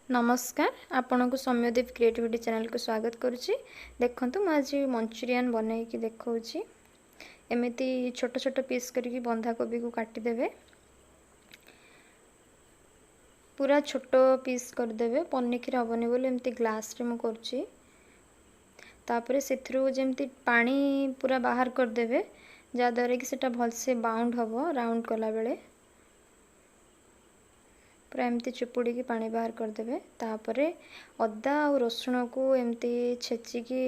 ନମସ୍କାର, ଆପଣଙ୍କୁ ସୌମ୍ୟଦୀପ କ୍ରିଏଟିଭିଟି ଚ୍ୟାନେଲକୁ ସ୍ୱାଗତ କରୁଛି। ଦେଖନ୍ତୁ, ମୁଁ ଆଜି ମଞ୍ଚୁରିଆନ୍ ବନେଇକି ଦେଖାଉଛି। ଏମିତି ଛୋଟ ଛୋଟ ପିସ୍ କରିକି ବନ୍ଧାକୋବିକୁ କାଟିଦେବେ, ପୁରା ଛୋଟ ପିସ୍ କରିଦେବେ। ପନିକିରେ ହେବନି ବୋଲି ଏମିତି ଗ୍ଲାସ୍ରେ ମୁଁ କରୁଛି। ତାପରେ ସେଥିରୁ ଯେମିତି ପାଣି ପୁରା ବାହାର କରିଦେବେ, ଯାହାଦ୍ୱାରା କି ସେଇଟା ଭଲସେ ବାଉଣ୍ଡ ହେବ। ରାଉଣ୍ଡ କଲାବେଳେ ପୁରା ଏମିତି ଚିପୁଡ଼ିକି ପାଣି ବାହାର କରିଦେବେ। ତାପରେ ଅଦା ଆଉ ରସୁଣକୁ ଏମିତି ଛେଚିକି,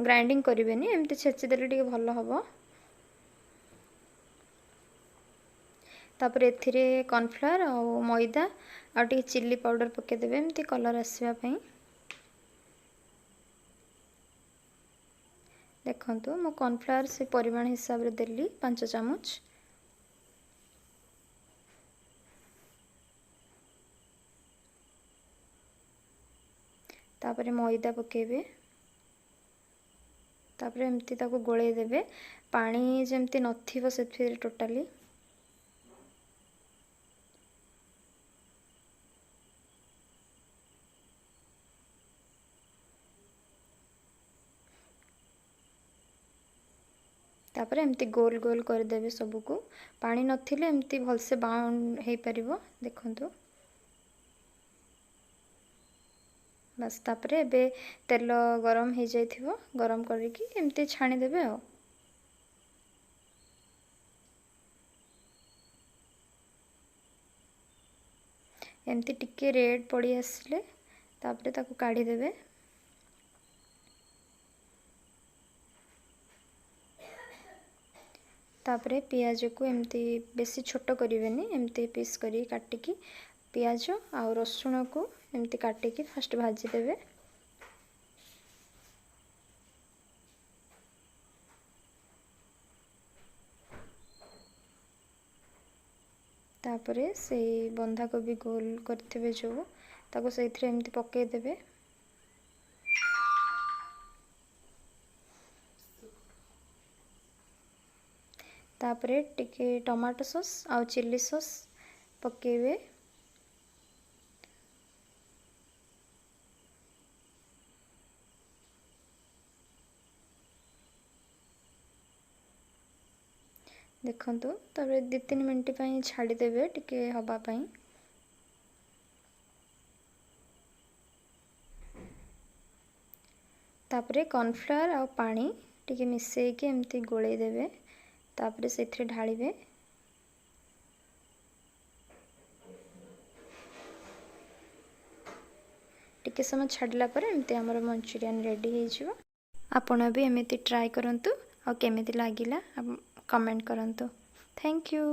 ଗ୍ରାଇଣ୍ଡିଙ୍ଗ କରିବେନି, ଏମିତି ଛେଚିଦେଲେ ଟିକେ ଭଲ ହେବ। ତାପରେ ଏଥିରେ କର୍ଣ୍ଣଫ୍ଲାୱାର ଆଉ ମଇଦା ଆଉ ଟିକେ ଚିଲି ପାଉଡ଼ର ପକାଇଦେବେ, ଏମିତି କଲର୍ ଆସିବା ପାଇଁ। ଦେଖନ୍ତୁ, ମୁଁ କର୍ଣ୍ଣଫ୍ଲାୱାର ସେ ପରିମାଣ ହିସାବରେ ଦେଲି 5 ଚାମଚ। ତାପରେ ମଇଦା ପକାଇବେ। ତାପରେ ଏମିତି ତାକୁ ଗୋଳେଇ ଦେବେ, ପାଣି ଯେମିତି ନଥିବ ସେଥିରେ ଟୋଟାଲି। ତାପରେ ଏମିତି ଗୋଲ ଗୋଲ କରିଦେବେ ସବୁକୁ। ପାଣି ନଥିଲେ ଏମିତି ଭଲସେ ବାଉଣ୍ଡ ହେଇପାରିବ, ଦେଖନ୍ତୁ। ବାସ୍, ତାପରେ ଏବେ ତେଲ ଗରମ ହେଇଯାଇଥିବ, ଗରମ କରିକି ଏମିତି ଛାଣିଦେବେ। ଆଉ ଏମିତି ଟିକେ ରେଡ଼୍ ପଡ଼ି ଆସିଲେ ତାପରେ ତାକୁ କାଢ଼ିଦେବେ। ତାପରେ ପିଆଜକୁ ଏମିତି ବେଶୀ ଛୋଟ କରିବେନି, ଏମିତି ପିସ୍ କରିକି କାଟିକି ପିଆଜ ଆଉ ରସୁଣକୁ ଏମିତି କାଟିକି ଫାଷ୍ଟ ଭାଜିଦେବେ। ତାପରେ ସେଇ ବନ୍ଧାକୋବି ଗୋଲ କରିଥିବେ ଯେଉଁ, ତାକୁ ସେଇଥିରେ ଏମିତି ପକାଇଦେବେ। ତାପରେ ଟିକେ ଟମାଟୋ ସସ୍ ଆଉ ଚିଲି ସସ୍ ପକାଇବେ। ଦେଖନ୍ତୁ, ତାପରେ 2-3 ମିନିଟ୍ ପାଇଁ ଛାଡ଼ିଦେବେ ଟିକେ ହେବା ପାଇଁ। ତାପରେ କର୍ଣ୍ଣଫ୍ଲାୱାର ଆଉ ପାଣି ଟିକେ ମିଶାଇକି ଏମିତି ଗୋଳେଇ ଦେବେ, ତାପରେ ସେଥିରେ ଢାଳିବେ। ଟିକେ ସମୟ ଛାଡ଼ିଲା ପରେ ଏମିତି ଆମର ମଞ୍ଚୁରିଆନ୍ ରେଡ଼ି ହେଇଯିବ। ଆପଣ ବି ଏମିତି ଟ୍ରାଏ କରନ୍ତୁ ଆଉ କେମିତି ଲାଗିଲା କମେଣ୍ଟ କରନ୍ତୁ। Thank you.